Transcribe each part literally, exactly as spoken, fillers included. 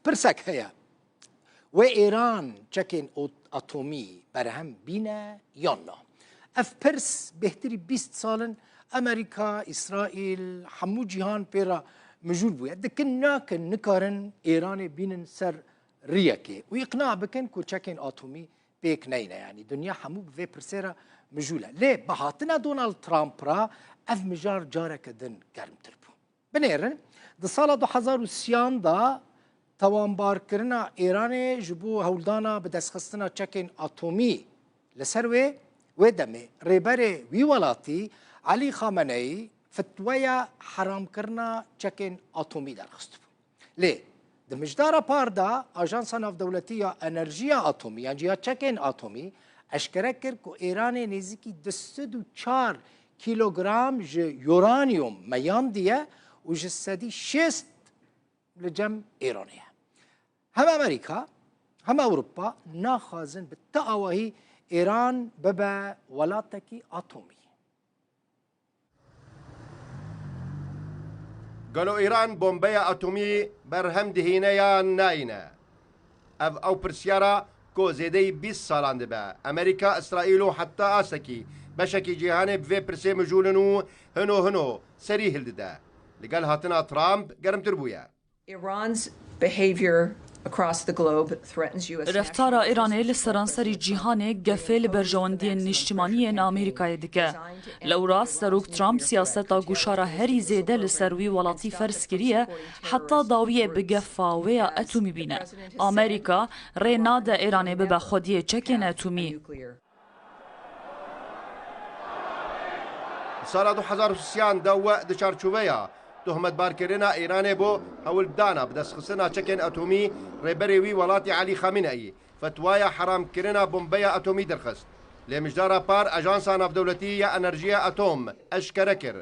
Pirsek heye. Wê Êran çekên ot-, atomî berhem bîne yan na? Ev pirs bêhtirî bîst sal in Amerîka, Îsraîl, hemû cîhan pê re mijûl bûye. Dikin nakin nikarin Êranê bînin ser riyekê û îqna bikin ku çekên atomî pêk neyne. Yanî dinya hemû bi vê pirsê re mijûl e. Lê bi hatina Donald Trump re ev mijar careke din germtir bû. Binêrin, di sala du hezar û sîyan de tawanbarkirina Êranê ji bo hewldana bidestxistina çekên atomî li ser wê, wê demê rêberê wî welatî Elî Xameneyî fitweya heramkirina çekên atomî derxistibû. Lê di mijdara par de Ajansa Navdewletî ya Enerjiya Atomî yan jî ya Çekên Atomî eşkere kir ku Êranê nêzîkî du sed û çar kîlogram ji uranyum meyandiye û ji sedî şêst li cem Êranê ye. Hem Amerîka hem Ewropa naxwazin bi ti awahî Êran bibe welatekî atomî. Gelo Îran bombeya atomî berhem dihîne yan nayîne? Ev ew pirsyara ku zêdeyî bîst salan dibe Amerîka, Îsraîl û heta asekî beşekî cîhanê bi vê pirsê mijûl in û hino hino serî hildide. Li gel hatina Trump germtir bûye. Iran's behavior across the globe threatens U S national interests. Reftara Îranê li seranserî cîhanê gefê li berjewendiyên niştimanî yên Amerîkayê dike. Lewra Serok Trump siyaseta guşara herî zêde li ser wî welatî ferz kiriye, heta dawiyê bi gefa wê ya etomî bîne. Amerîka rê nade Îranê bibe xwediyê çekên etomî. Sala du hezar û sîyan de we di çarçoveya tohmetbarkirina Îranê bo hewldana bidestxistina çekên atomî, rêberê wî welatî Elî Xameneyî fetwaya heramkirina bombeya atomî derxist. Lê mijdara par Ajansa Navdewletî ya Enerjiya Atom eşkere kir,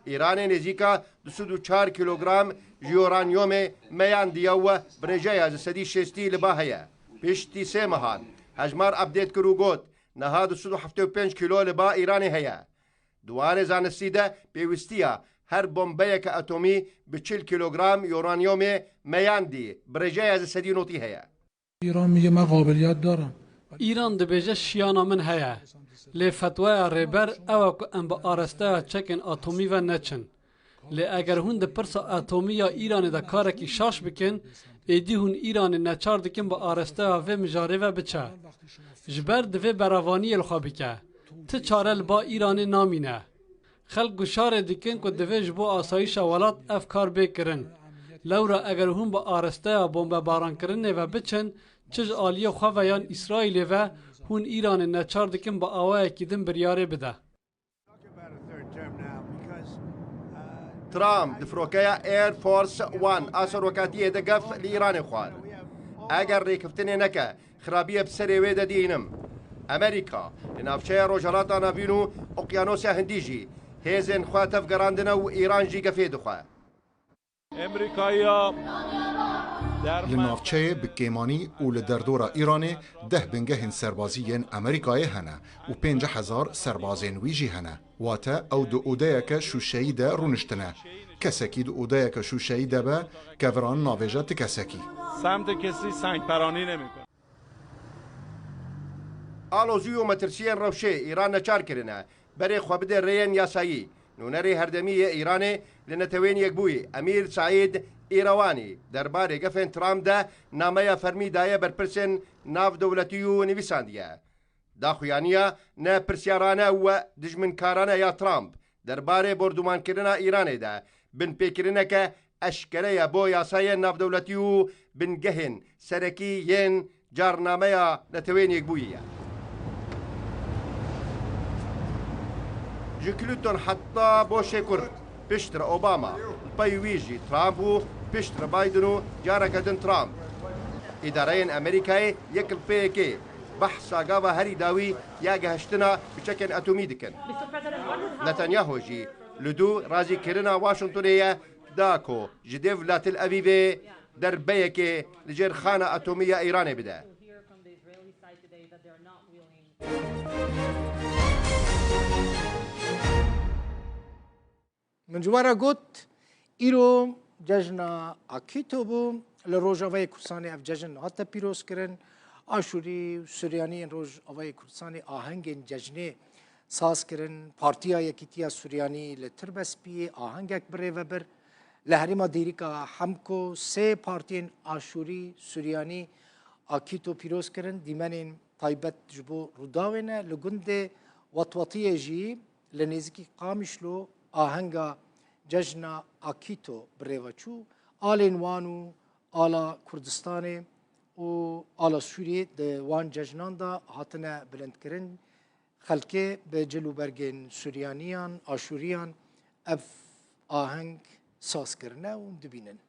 Îranê nêzîka du sed û çar kîlogram ji uranyumê meyandiye û bi rêjeya ji sedî şêstî li ba heye. Piştî sê mehan hejmar update kir û got, niha du sed û heftê û pênc kîlo li ba Îranê heye. Di warê zanistî de pêwîstiya her bombeyeke atomî bi çil kîlogram uranyumê meyandî bi rêjeya ji sedî notî heye. ایران میگه من قابلیت دارم. Îran dibêje şiyana min heye. Lê fetwaya rêber ew e ku em bi aresteya çekên atomî ve neçin. Lê eger hûn di pirsa atomî ya Îranê de karekî şaş bikin, êdî hûn Îranê neçar dikin bi aresteya vê mijarê ve biçe. Ji ber divê berevaniyê li xwe bike. Ti çare li ba Îranê namîne. Xelk guşarê dikin ku divê ji bo asayîşa welat ev kar bê kirin. Lewra eger hûn bi aresteya bombebarankirinê ve biçin, çi ji aliyê xwe ve yan Îsraîlê ve, hûn Îranê neçar dikin bi awayekî din biryarê bide. Trump di firokeya Air Force One a serokatiyê de gef li Îranê xwar. Eger rêkeftinê neke, xirabiyê bi serê wê de dihînim. Amerîka li navçeya Rojhilata Navîn û Oqyanosya Hindî jî hêzên xwe tevgerandine û Îran jî gefê dixwe. Amerîkaya Li navçeyê bi kêmanî û li derdora Îranê deh bingehên serbazî yên Amerîkayê hene û pêncî hezar serbazên wî jî hene. Wate ew di odeyeke şûşeyî de rûniştine. Kesekî di odeyeke şûşeyî de be, keviran navêje ti kesekî. سمت کسی سنگ‌پرانی نمی‌کنه. Alozî û metirsiyên rewşê Îran neçar kirine. Berê xwe bide rêyên yasayî. Nûnerê herdemî yê Îranê li Netewên Yekbûyî Emîr Seîd Îrewanî derbarê gefên Trump de nameya fermî daye berpirsên navdewletî û nivîsandiye. Daxuyaniya ne pirsyarane û dijminkarane ya Trump derbarê bordumankirina Îranê de binpêkirineke eşkere ye bo yasayên navdewletî û bingehên serekî yên carnameya Netewên Yekbûyî ye. Ji Clinton heta Bushê Kur, piştre Obama, li pey wî jî Trump û piştre Biden û careke din Trump. Îdareyên Amerîkayê yek li pê yekê behsa gava herî dawî ya gehiştina bi çekên atomî dikin. Netanyahu jî li dû razîkirina Washingtonê ye da ku ji dêvla Tel Avîvê derbeyekê li jêr xana atomî ya Îranê bide. Min ji we re got, îro cejna Akîto bû, Li Rojavayê Kurdistanê ev cejn hate pîrozkirin. Aşûrî û Suryanî yên Rojavayê Kurdistanê ahengên cejnê saz kirin. Partiya Yekîtiya Suryanî li Tirbespiyê ahengek birêve bir. Li herêma Dêrîka Hemko sê partiyên Aşûrî, Suryanî, Akîto pîroz kirin. Dîmenên taybet ji bo Rûdawê ne. Li gundê Watwatiyê jî li nêzîkî Qamişlo ahenga cejna Akîto birêve çû. Alên wan û ala Kurdistanê û ala Sûriyê di wan cejnan de hatine bilindkirin. Xelkê bi cil û bergên Suryaniyan, Aşûriyan ev aheng saz kirine û dibînin.